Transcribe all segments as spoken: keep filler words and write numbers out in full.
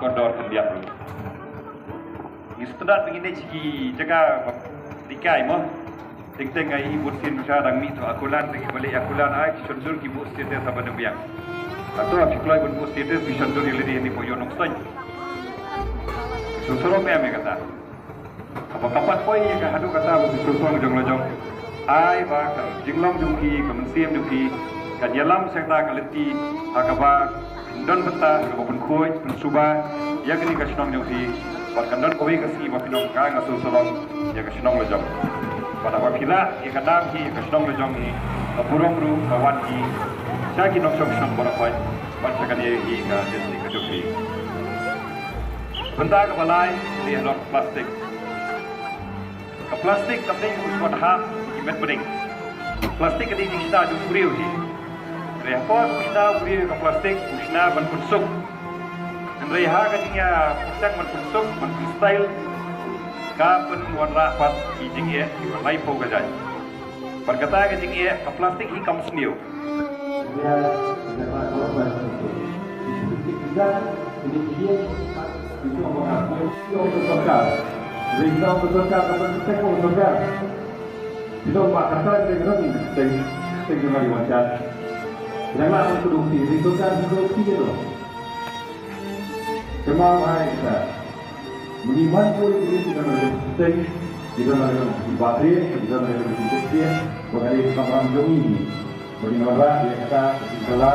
Kordor khyndiat ruh. Ngi sngewtynnat ba ngin ïa ki jaka ba dei kai mo. Teng teng ai i bun sien sha dang mih to Akulan, teng i ba leh Akulan ai ki shon dur ki bun sien te sa ban biang. Ato ki kloi bun bun sien te ki shon dur ïa lade ni po ïoh nongstoiñ. Sngewsarong em ïa kata. Haba ka pat poi ïa ka haduh kata ba ki sngewsarong jong la jong. Ai ba ka jinglong jong ki, ka mynsiem jong ki kan ïalam sa kata ka lynti ha kaba kan don bynta ha kaba pynkhuid pynsuba ïa kane ka shnong jong phi. Bad kan don kawei ka sngi ba phin ong ka nga sngewsarong ïa ka shnong la jong. Bad haba phi rah ïa ka nam hi ïa ka shnong la jong hi, ka burom ruh ka wan hi sha ki nongshong shnong baroh khoit bad sha kane hi ka district ka jong phi. Bynta kaba lai dei halor plastik. Ka plastik ka dei u shuwa ha ki met bneng. Plastik ka dei jingshna jong u briew hi. Hynrei hapdeng u shna u briew ka plastik u shna ban pynsuk. Hynrei ha ka jingïapyrshang ban pynsuk ban pynstyle ka pynwanrah pat ki jingeh kiba laiphew ka jait. Bad kata ka jingeh ka plastik hi kam sniew. Kynmaw bha ïa kata. Mynta man poi ïa ki don ha ki seng, ki don ha ki batri, ki don ha ki seng, ba ka dei ka kamram jong ngi. Ba ngi wanrah ïa kata ka jingkylla,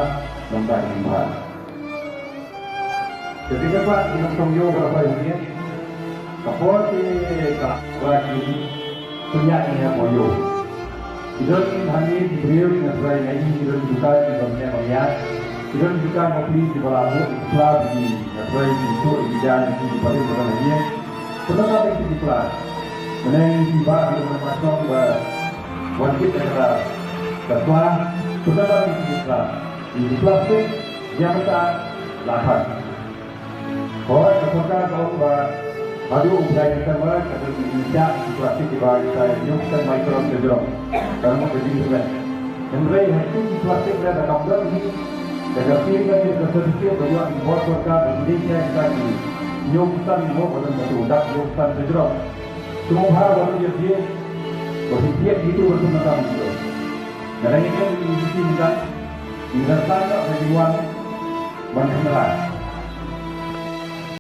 nangta ka jingbha. Te phi kyrpad ki nongshong ïew ba la poi hangne. Ka por te ka la ki pynïaid ïa ka por ïew. Ki don hangne ki briew ki na trai ngai, ki don dukan ki don ne bang ïa. Ki don dukan bapli kiba la buh ki pla ki na trai ki tuh ki jan ki paling ba don hangne. Pynlong ba ki pla. Mynne ki ba ki don ma song ba wan kit ka ka pla. Pynlong ba ki pla. Ki plastik ïa mata la khan. Hooid, ka sorkar ka ong ba haduh u bnai September ka dei ban jah ki plastik kiba kita ïoh ka micron ka jrong. Ka mut ka jingkmen. Hynrei ha ki plastik da ka kam don hi, da ka pin ka ni ka certificate ba ïoh ki bor sorkar ba ki dei ka kita ki ïoh san mo ba don ka tu dak ïoh san ka jrong. Cuma bha ba ïoh ji ba ki tiap gitu ba tu na kam gitu. Nga dang ïa ki kan, nga dang san ka jingwan ban kynrad.